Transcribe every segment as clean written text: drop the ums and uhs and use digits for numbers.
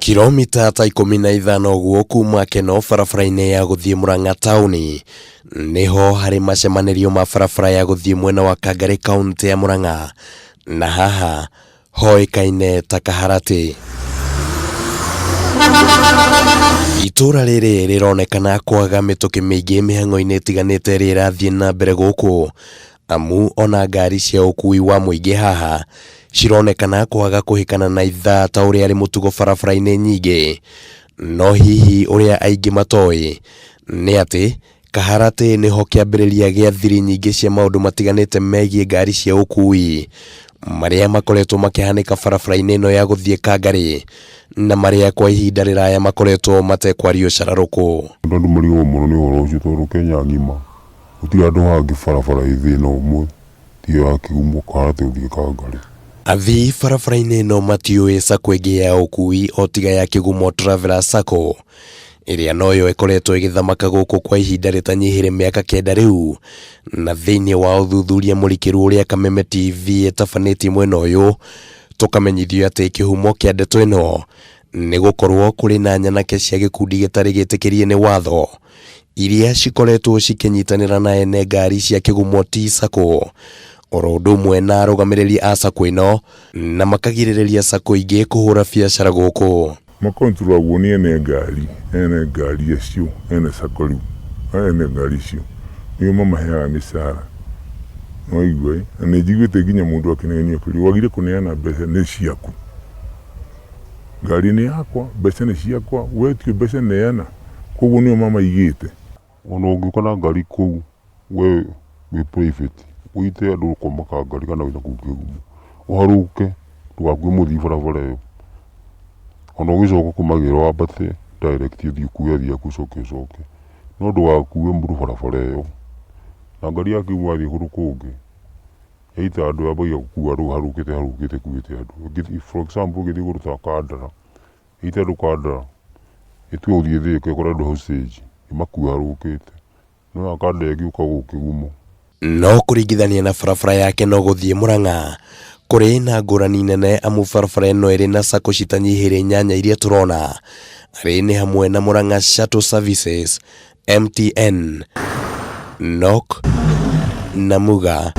Kilomita ta 15 ũguo kuma Keno barabara-inĩ ya gũthiĩ Murang'a taũni nĩho harĩ macemanĩrio ma barabara ya gũthiĩ mwena wa Kangarĩ kaũntĩ ya Murang'a na haha hoĩkaine ta Kaharatĩ. Itũra rĩrĩ rĩronekana kwaga mĩtũkĩ mĩingĩ mĩhang'o-inĩ ĩtiganĩte ĩrĩa ĩrathiĩ na mbere gũkũ amu ona ngari cia ũkui wa mũingĩ haha cironekana kwaga kũhĩkana na ithaa ta ũrĩa arĩ mũtugo barabara-inĩ nyingĩ. No hihi ũrĩa aingĩ matoĩ nĩ atĩ Kaharatĩ nĩho kĩambĩrĩria gĩa thiri nyingĩ cia maũndũ matiganĩte megiĩ ngari cia ũkui marĩa makoretwo makĩhanĩka barabara-inĩ ĩno ya gũthiĩ Kangarĩ na marĩa kwa ihinda rĩraya makoretwo matekwario cararũkũ. Andũ marigagwo mũno nĩ ũhoro ũcio tondũ Kenya ng'ima gũtirĩ handũ hangĩ barabara ĩ thĩna ũmwe tiga ya Kĩgumo Kaharatĩ gũthiĩ Kangarĩ. Athii barabara-inĩ ĩno matiũĩ sacco ĩngĩ ya ũkui o tiga ya Kĩgumo Traveller Sacco ĩrĩa noyo ĩkoretwo ĩgĩthamaka gũkũ kwa ihinda rĩtanyihĩre mĩaka 9 rĩu, na thĩinĩ wa ũthuthuria mũrikĩru ũrĩa Kameme TV ĩtabanĩtie mwena ũyũ, tũkamenyithio atĩ kĩhumo kĩa ndeto ĩno nĩ gũkorwo kũrĩ na nyanake cia gĩkundi gĩtarĩ gĩtĩkĩrie nĩ watho iria cikoretwo cikĩnyitanĩra na ene ngari cia Kĩgumo Tea Sacco oro ũndũ ũmwe na arũgamĩrĩri a sacco ĩno na makagirĩrĩria sacco ingĩ kũhũra biacara gũkũ. Makontrolagwo nĩ ene ngari, ene ngari acio, ene sacco rĩu, ene ngari icio nĩo mamaheaga mĩcara. Nĩwaigua ĩ? Na nĩ njiguĩte nginya mũndũ akĩnegenia akĩũria wagire kũneana mbeca nĩ ciaku. Ngari nĩ yakwa, mbeca nĩ ciakwa, wetio mbeca neana. Koguo nĩo mamaigĩte. Ona ũngĩũka na ngari kũu we wĩ private ũite andũ ũkoma Kangarĩ kana wĩna kũu Kĩgumo, ũharũke ndũgakue mũthii barabara ĩyo. Ona ũgĩcoka kuma wĩra wambate direct ũthiĩ ũkue athii aku ũcoke ũcoke. No ndũgakue mũndũ barabara ĩyo. Na ngari ya Kĩgumo yathiĩ kũndũ kũngĩ yaita andũ yambagia gũkua andũ ĩharũkĩte ĩharũkĩte ĩkuĩte andũ. For example ĩngĩthiĩ kũndũ ta Kandara ĩite andũ Kandara ĩtue gũthiĩ Thĩka ĩkore andũ hau stage ĩmakue ĩharũkĩte. No ya Kandara ĩngĩũka gũkũ Kĩgumo. No kũringithania na barabara ya Keno gũthiĩ Murang'a, kũrĩ na ngũrani nene amu barabara ĩno ĩrĩ na sacco citanyihĩire inyanya iria tũrona arĩ nĩ hamwe na Murang'a Shuttle Services, MTN, Nok, Namuga,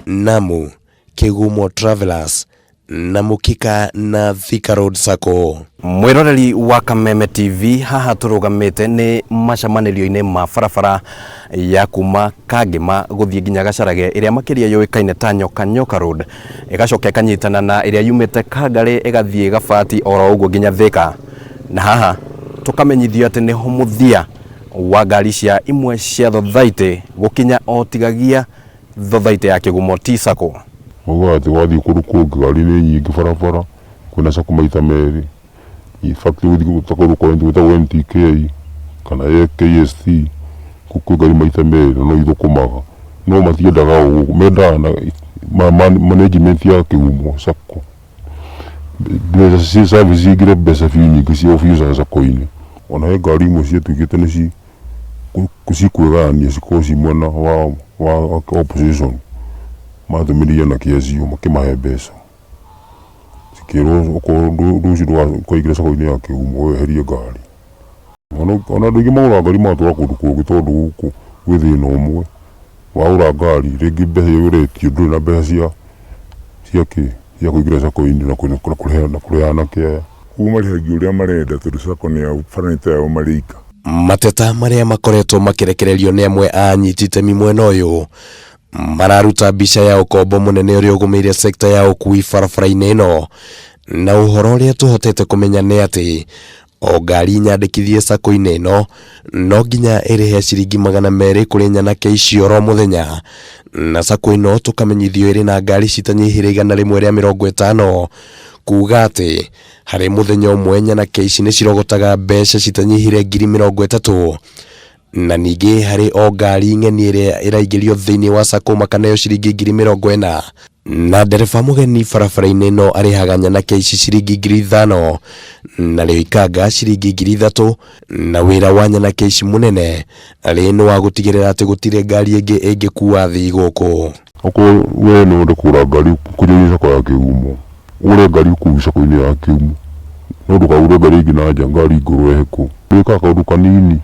Namu, Kĩgumo Travelers na Mũkika na Thika Road Sacco. Mwĩroreri wa Kameme TV, haha tũrũgamĩte nĩ macamanĩrio-inĩ ma barabara ya kuma Kangĩma gũthiĩ nginya Gacarage ĩrĩa makĩria yũĩkaine ta Nyoka Nyoka Road, ĩgacoka ĩkanyitana na ĩrĩa yumĩte Kangarĩ ĩgathiĩ Gabati oro ũguo nginya Thĩka. Na haha tũkamenyithio atĩ nĩho mũthia wa ngari cia imwe cia thothaitĩ gũkinya o tigagia thothaitĩ ya Kĩgumo Tea Sacco. Maugaga atĩ wathiĩ kũndũ kũngĩ ngari nĩ nyingĩ barabara, kwĩna sacco maita merĩ. In fact ũgĩthiĩ ta kũndũ gwĩtagwo NTK kana KST, kũu kwĩ ngari maita merĩ na no ithũkũmaga. No matiendaga ũguo, mendaga management ya Kĩgumo sacco, mbeca cia service cingĩre mbeca biũ nyingĩ cia biacara sacco-inĩ. Ona he ngari imwe ciatuĩkĩte nĩ cikwĩgayania cikorwo ciĩ mwena wa opposition, matũmĩrire anake acio makĩmahe mbeca. Cikĩrwo okorwo rũciũ ndũkaingĩra sacco-inĩ ya Kĩgumo weherie ngari. Ona andũ aingĩ magũraga ngari magatwara kũndũ kũngĩ tondũ gũkũ gwĩ thĩna ũmwe, wagũra ngari rĩngĩ mbeca iria ũretio ndũrĩ na mbeca cia kĩ, cia kũingĩra sacco-inĩ na kũrĩha anake aya. Koguo marĩhagio ũrĩa marenda tondũ sacco nĩ yao, bara nĩ ta yao marĩ ika. Mateta marĩa makoretwo makĩrekererio nĩ amwe a anyiti itemi mwena ũyũ mararuta mbica ya ũkombo mũnene ũrĩa ũgũmĩire sekta ya ũkui barabara-inĩ ĩno, na ũhoro ũrĩa tũhotete kũmenya nĩ atĩ o ngari nyandĩkithie sacco-inĩ ĩno no nginya ĩrĩhe ciringi 200 kũrĩ nyanake icio oro mũthenya, na sacco ĩno tũkamenyithio ĩrĩ na ngari citanyihĩire 150 kuga atĩ harĩ mũthenya ũmwe nyanake ici nĩ cirogotaga mbeca citanyihĩire 30,000 na ningĩ harĩ o ngari ng'eni ĩrĩa ĩraingĩrio thĩinĩ wa sacco makaneo ciringi 40,000 na ndereba mũgeni barabara-inĩ ĩno arĩhaga nyanake ici ciringi 5,000 narĩo ikanga ciringi 3,000 na wĩra wa nyanake ici mũnene arĩ nĩ wa gũtigĩrĩra atĩ gũtirĩ ngari ĩngĩ ĩngĩkua athii gũkũ. Okorwo we no wende kũgũra ngari kũnjoinia sacco ya Kĩgumo, ũgũre ngari kũu sacco-inĩ ya Kĩgumo. No ndũkagũre ngari ĩngĩ na nja ngari ngũrũ ĩhe kũ. Wĩkaga kaũndũ kanini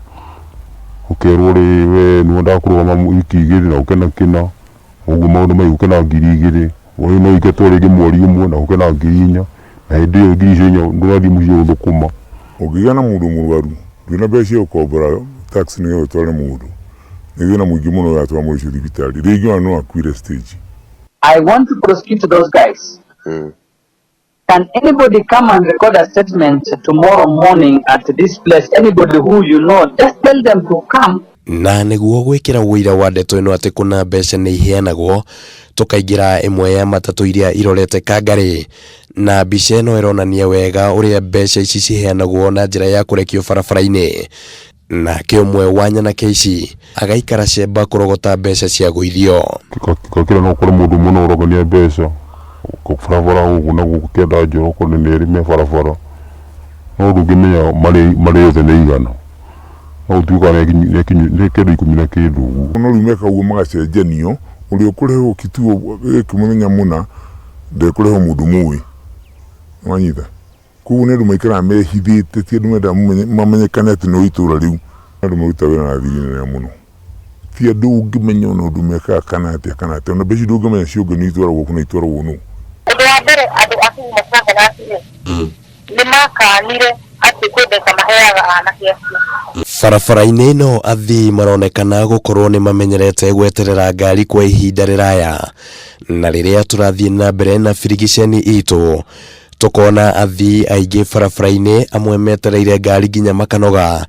ũkerwo rĩ we nĩwendaga kũrũgama wiki igĩrĩ na ũke na kĩna, ũguo maũndũ mau ũke na 2000, we no ũingatwo rĩngĩ mweri ũmwe na ũke na 4000, na hĩndĩ ĩyo ngiri icio inya ndũrathiĩ mũciĩ gũthũkũma. Ũngĩgĩa na mũndũ mũrwaru ndwĩ na mbeca cia gũkombora taxi nĩgetha ũtware mũndũ, nĩ thĩna mũingĩ mũno ũratwara mũndũ ũcio thibitarĩ, rĩngĩ ona no akuire stage. I want to prosecute those guys. Can anybody come and record a statement tomorrow morning at this place? Anybody who you know, just tell them to come. Na nĩguo gwĩkĩra ũira wa ndeto ĩno atĩ kũna mbeca nĩ iheanagwo, tũkaingĩra ĩmwe ya matatũ iria irorete Kangarĩ, na mbica ĩno ĩronania wega ũrĩa mbeca ici ciheanagwo na njĩra ya kũrekio barabara-inĩ. Nake ũmwe wa nyanake ici agaikara cemba kũrogota mbeca cia gũithio. Gakĩra no ũkore mũndũ ũmwe no ũrogania mbeca barabara gũkũ na gũkũ kĩanda njoro okorwo nĩ merĩ me barabara, no ndũngĩmenya marĩ othe nĩ aigana, no gũtuĩka nĩ kĩndũ ikũmi na kĩndũ ũguo. No rĩu meka ũguo magacenjanio, ũrĩa ũkũrehwo kituo gĩkĩ mũthenya mũna ndekũrehwo mũndũ mũĩ, nĩwanyita? Koguo nĩ andũ maikaraga mehithĩte, ti andũ mendaga mamenyekane atĩ nĩ a itũra rĩu. Andũ marutaga wĩra na thiri nene mũno, ti andũ ũngĩmenya ona ũndũ mekaga kana atĩa kana atĩa, ona mbeca ndũngĩmenya ciũnganio itwaragwo kũ na itwaragwo nũ. Ũndũ wa mbere andũ a Kĩgumo Travellers rĩ, nĩ makanire atĩ kwĩ mbeca maheaga anake acio. Barabara-inĩ ĩno athii maronekana gũkorwo nĩ mamenyerete gweterera ngari kwa ihinda rĩraya, na rĩrĩa tũrathiĩ na mbere na birigiceni itũ tũkona athii aingĩ barabara-inĩ amwe metereire ngari nginya makanoga,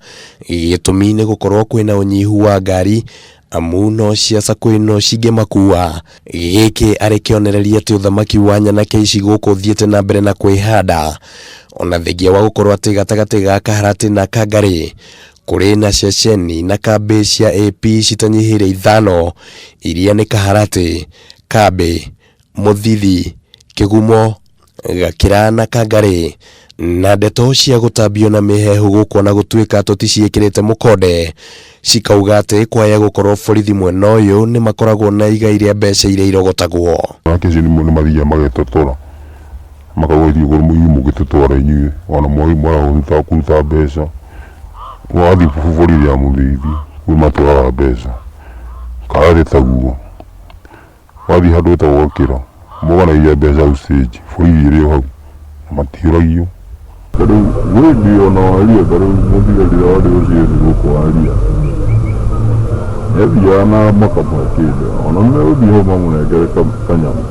gĩtũmi nĩ gũkorwo kwĩna ũnyihu wa ngari amu no cia sacco ĩno cingĩmakua. Gĩkĩ arĩ kĩonereria atĩ ũthamaki wa nyanake ici gũkũ ũthiĩte na mbere na kwĩhanda, ona thengia wa gũkorwo atĩ gatagatĩ ga Kaharatĩ na Kangarĩ kũrĩ na ceceni na kambĩ cia AP citanyihĩire ithano iria nĩ Kaharatĩ, Kambĩ, Mũthithi, Kĩgumo, Gakĩra na Kangarĩ, na ndeto cia gũtambio na mĩhehu gũkũ ona gũtuĩka tũticiĩkĩrĩte mũkonde, cikauga atĩ kwaya gũkorwo borithi mwena ũyũ nĩ makoragwo na igai rĩa mbeca iria irogotagwo. Anake acio nĩ mathiaga magetotora makauga ithuĩ ithuĩ mũngĩtũtwara inyuĩ ona mwaga kũruta mbeca wathiĩ borithi ya Mũthithi kwĩ matwaraga mbeca Kaharatĩ taguo. Wathiĩ handũ hetagwo Gakĩra, moganagia mbeca hau stage, borithi ĩrĩ o hau, na matiũragio. Ta rĩu gwĩ hĩndĩ ona waria ta rĩu mũthigari ũrĩa warĩ OCS gũkũ waria, nĩ athiaga na makamũhe kĩndũ, ona megũthiĩ hau mamũnengere kanyamũ.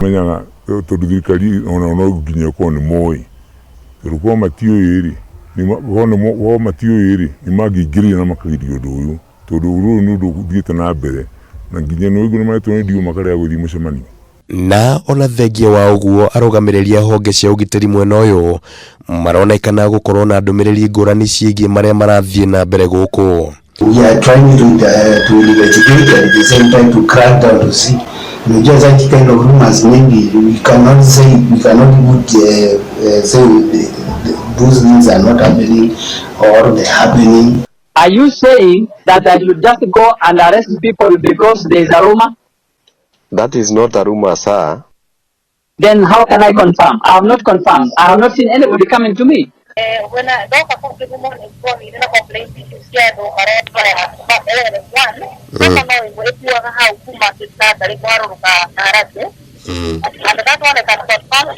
Menyaga tondũ thirikari onao no nginya ĩkorwo nĩ moĩ, tondũ korwo matiũĩ rĩ, korwo matiũĩ rĩ, nĩ mangĩingĩrĩire na makagiria ũndũ ũyũ. Tondũ ũyũ nĩ ũndũ ũthiĩte na mbere na nginya nĩ ũraigua nĩ maretwo nĩ DO makarega gũthiĩ mũcemanio. Na ona thengia wa ũguo arũgamĩrĩri a honge cia ũgitĩri mwena ũyũ maronekana gũkorwo na ndũmĩrĩri ngũrani ciĩgiĩ marĩa marathiĩ na mbere gũkũ. We are trying to investigate and at the same time to crack down to see. You know, just such kind of rumors, maybe we cannot say, we cannot put, say those things are not happening or they're happening. Are you saying that I should just go and arrest people because there is a rumor? That is not a rumor, sir. Then how can I confirm? I have not confirmed. I have not seen anybody coming to me. When I ndoka kũu Kĩgumo nĩ tuonire na complaint icio cia andũ maretwara one kama no ĩmwe ĩkuaga hau kuma Kĩtandarĩ kwarũrũka Kaharatĩ and that one I can confirm.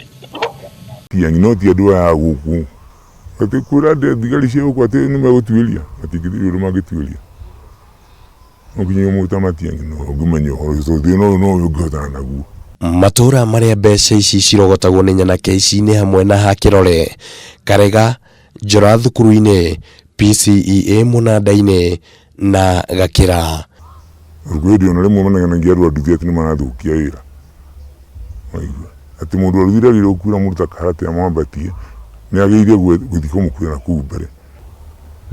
Tiangi no ti andũ aya a gũkũ atĩ kwĩra andũ thigari cia gũkũ atĩ nĩ megũtuĩria matingĩthiĩ ũndũ mangĩtuĩria no nginya mũndũ ta Matiang'i no ũngĩmenya ũhoro ũcio tondũ thĩna ũyũ nowe ũngĩhotana naguo. Matũra marĩa mbeca ici cirogotagwo nĩ nyanake ici nĩ hamwe na ha Kĩrore, Karega, Njora thukuru-inĩ, PCEA Mũnanda-inĩ na Gakĩra. Kwĩ hĩndĩ ona rĩmwe manegenagia andũ a nduthi atĩ nĩ marathũkia wĩra. Waigua atĩ mũndũ wa nduthi ndagĩrĩirwo gũkuĩra mũndũ ta Karate amwambatie nĩ agĩrĩire gũthiĩ kũmũkuĩra na kũu mbere.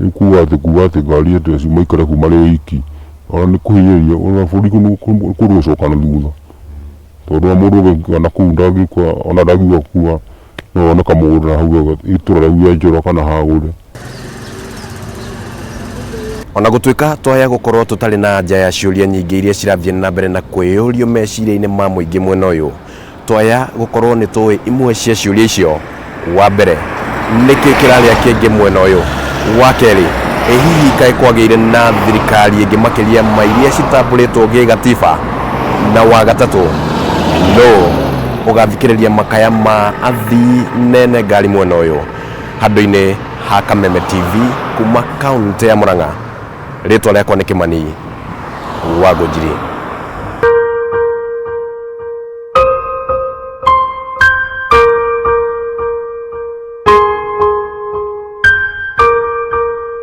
Rĩu kuga atĩ kuga atĩ ngari andũ acio maikare kũu marĩ oiki ona nĩ kũhinyĩrĩria ona bũrũri kũndũ gũcoka na thutha tondũ ona mũndũ ũngĩikara na kũu ndangĩkua ona ndangiuga kua no one kamũgũnda na hau itũra rĩu rĩa Njoro kana hagũre. Ona gũtuĩka twaya gũkorwo tũtarĩ na anja ya ciũria nyingĩ iria cirathiĩ na mbere na kwĩyũrio meciria-inĩ ma mũingĩ mwena ũyũ, twaya gũkorwo nĩ tũĩ imwe cia ciũria icio. Wa mbere, Nĩkĩ kĩrarĩa kĩngĩ mwena ũyũ? Wa kerĩ, ĩ hihi kaĩ kwagĩire na thirikari ĩngĩ makĩria ma iria citambũrĩtwo gĩgatiba? Na wa gatatũ, nũ ũgathikĩrĩria makaya ma athii nene ngari mwena ũyũ? Handũ-inĩ ha Kameme TV kuma kaũntĩ ya Murang'a, rĩtwa rĩakwa nĩ Kĩmani wa Ngũnjiri.